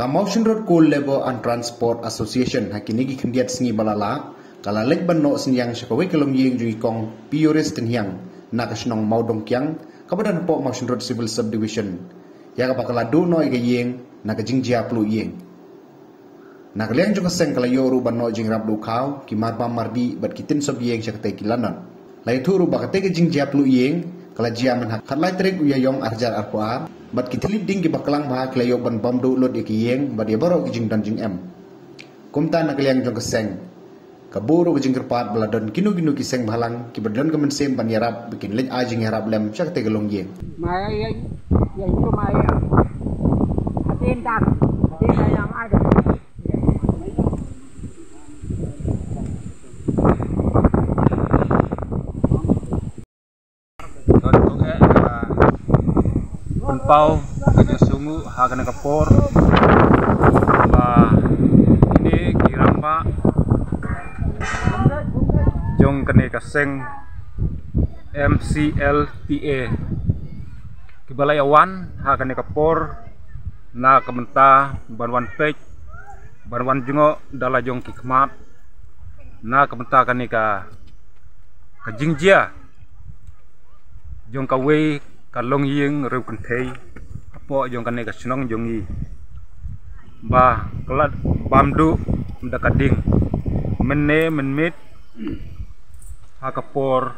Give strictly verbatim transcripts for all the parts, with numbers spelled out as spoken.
Ka Mawshynrut Coal Labour and Transport Association ha kine ki khyndiat sngi ba la leit, ka la leit ban noh synñiang sha kawei ka longïing jong i kong Pius Tynhiang na ka shnong Mawdongkiang, kaba don hapoh Mawshynrut Civil Subdivision, ïa kaba ka la duh noh ïa ka ïing na ka jingjia pluh ïing. Na ka liang jong ka seng ka la ïoh ruh ban noh jingïarap duh khaw, ki marbam mardih bad ki tyngshop ïing sha katei ki lanot. La ïathuh ruh ba katei ka jingjia pluh ïing ka la jia mynha ka khatlai tarik u Ïaïong arhajar arphew ar, bad ki thylliej ding kiba klang bha ki la ïoh ban bam duh lut ïa ki ïing bad ïa baroh ki jingdon jingem. Kumta na ka liang jong ka seng ka buh ruh ka jingkyrpad ba la don kino kino ki seng bhalang kiba don ka mynsiem ban ïarap, ba kin leit ai jingïarap lem sha katei ka longïing. Maya ya, ya itu maya. Atin tak, atin yang ada. Don kong eh, eh, pynpaw ka jingsngew ha kane ka por ba kine ki rangbah jong kane ka seng M C L T A kiba la ïa wan ha kane ka por na ka bynta ban wan peit, ban wan jngoh da la jong ki khmat na ka bynta kane ka, ka jingjia jong kawei ka longïing riewkynthei hapoh jong kane ka shnong jong ngi, ba ka la bam duh da ka ding mynne mynmiet ha ka por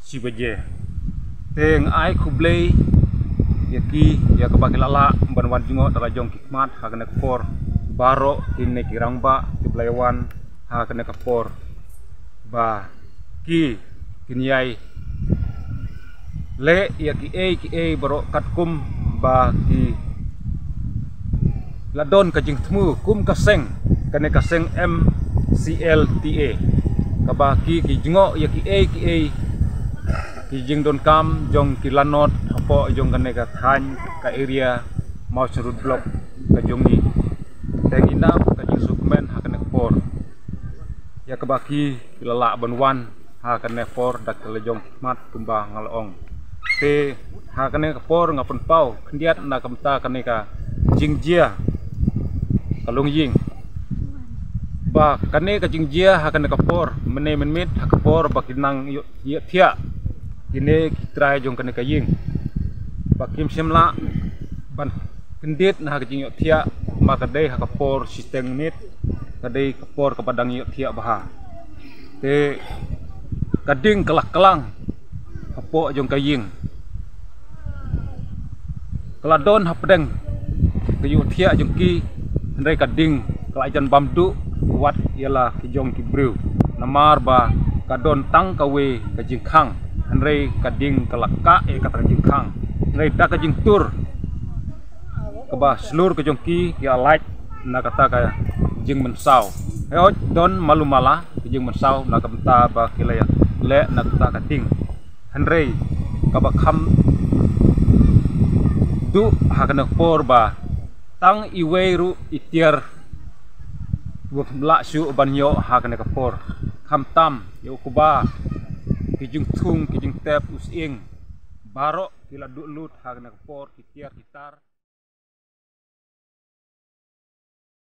shi baje. Te nga ai khublei ïa ki, ïa kaba ki la lah ban wan jngoh da la jong ki khmat ha kane ka por, baroh kine ki rangbah kiba la ïa wan ha kane ka por, ba ki kin ïai leh ïa kiei kiei baroh katkum ba ki la don ka jingthmu kum ka seng, kane ka seng M C L T A, kaba ki, ki jngoh ïa kiei kiei ki jingdonkam jong ki lanot hapoh jong kane ka thaiñ, ka area Mawshynrut Block ka jong ngi. Te ngi nang ka jingsngewkmen ha kane ka por ïa kaba ki, ki la lah ban wan ha kane ka por da ka la jong ki khmat kumba nga la ong. Te ha kane ka por nga pynpaw khyndiat na ka bynta kane ka jingjia ka longïing, ba kane ka jingjia ha kane ka por mynne mynmiet ha ka por ba ki nang ïoh, ïohthiah kine ki trai jong kane ka ïing, ba kim shym lah ban kyndit na ha ka jingïohthiah, ba ka dei ha ka por shiteng miet, ka dei ka por kaba dang ïohthiah bha. Te ka ding ka la klang hapoh jong ka ïing, ka la don hapdeng ka ïohthiah jong ki, hynrei ka ding ka la jan bam duh wat ïa la ki jong ki briew, namar ba ka don tang kawei ka jingkhang, hynrei ka ding ka la kah ïa kata ka jingkhang, hynrei da ka jingtur kaba shlur ka jong ki, ki la lait na kata ka jingmynsaw. Hooid don malu mala ka jingmynsaw na ka bynta ba ki la ïa leh na kata ka ding, hynrei kaba kham duh ha kane ka por ba tang iwei ruh i tiar u bym lah shuh ban ïoh ha kane ka por, khamtam ïa u kba, ki jingthung, ki jingtep, u sying, baroh ki la duh lut ha kane ka por, ki tiar ki tar.